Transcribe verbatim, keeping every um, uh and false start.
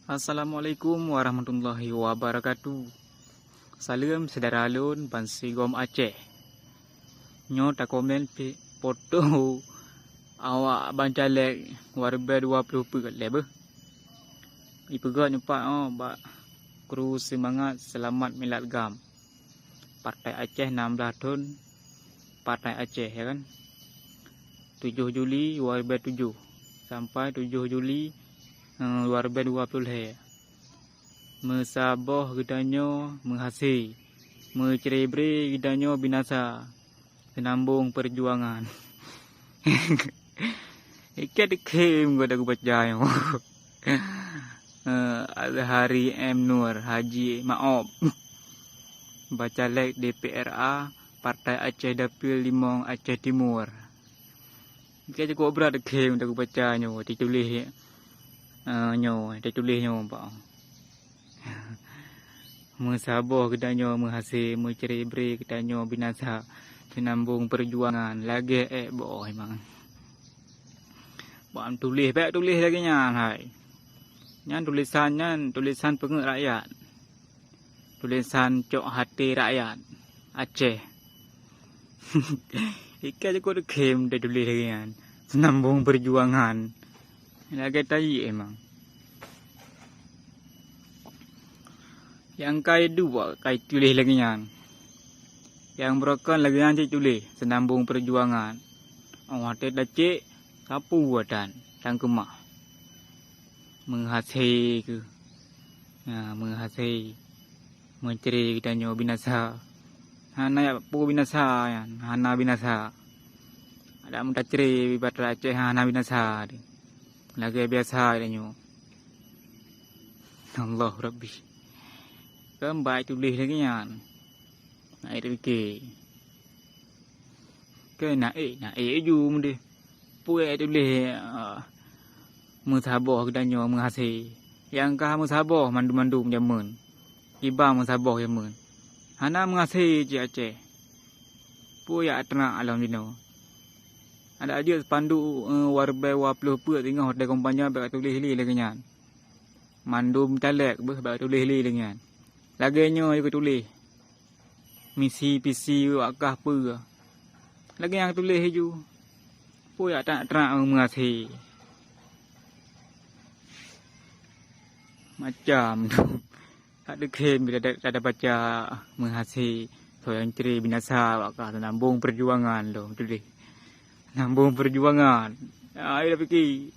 Assalamualaikum warahmatullahi wabarakatuh. Saleuem syedara lôn bansigom Aceh. Nyoe takomen pi-, foto awak Bang Caleg dua ribu dua puluh peuet lé beuh. Ipeugöt nyoe pat, oh, bak kru seumangat seulamat milad GAM. Partai Aceh enam belas thon Partai Aceh, ya kan. Tujoh Juli dua ribu tujoh sampai tujoh Juli, eh, dua ribu dua puluh lhèe. Meusaboh geutanyoe meuhasé, meucré-bré geutanyoe binasa. Seunambong peujuangan. Ikat dikhém geuda geubaca nyoe. Eh, Azhari M Nur, Haji Maop. Bacaleg D P R A Partai Aceh Dapil Limong Aceh Timur. Ikat cukup brat dikhém geuda geubaca nyoe, tituléh, eh, nyoe, tituléh nyoe bak. Meusaboh geutanyoe meuhasé, meucré-bré geutanyoe binasa. Seunambong peujuangan lagèe èk boh imang. Bak tuléh, bèk tuléh lagèe nyan hai. Nyan tulésan nyan, tulésan peungeuet rakyat. Tulésan cok haté rakyat Aceh. Ikat cukup dikhém tatuléh lagèe nyan. Seunambong peujuangan. Lagèe tayi emang. Nyang kai dua kai tuléh lagèe nyan. Nyang beurokon lagèe nyan cit tuléh, seunambong peujuangan. Oh, watèe tacék, sapeue tan, tan keumah. Meuhasé keuh. Ya, meuhasé. Meucré geutanyoe binasa. Hana jak peue binasa nyan, hana binasa. Adak meutacré batra Aceh hana binasa deh. Lagèe biasa tanyoe. Allah Rabbi. Kan baik tuléh lagèe nyan. Nak pike. Keu na ék, na ék ju meudeh. Peue tuléh, ah, meusaboh geutanyoe meuhasé. Nyang ka meusaboh mandum-mandum jameun. Kiban meusaboh jameun. Hana meuhasé cit Aceh. Peue jak teunak lom jinoe. Adak jeuet spanduk, eh, dua ribu dua puluh peuet singoh watèe kampanye bèk tuléh lé lagèe nyan. Mandum caleg beuh bèk tuléh lé lagèe nyan. Lagèe nyoe jeuet tuléh. Misi visi wak kah peue. Lagèe nyang tuléh ju. Peue jak teunak-teunak meuhasé. Macam tu. Ka dikhém bila da-, da-, da baca meuhasé. Soe nyang cré binasa wak kah seunambong peujuangan lom tuléh. Seunambong peujuangan. Ayo dah pike.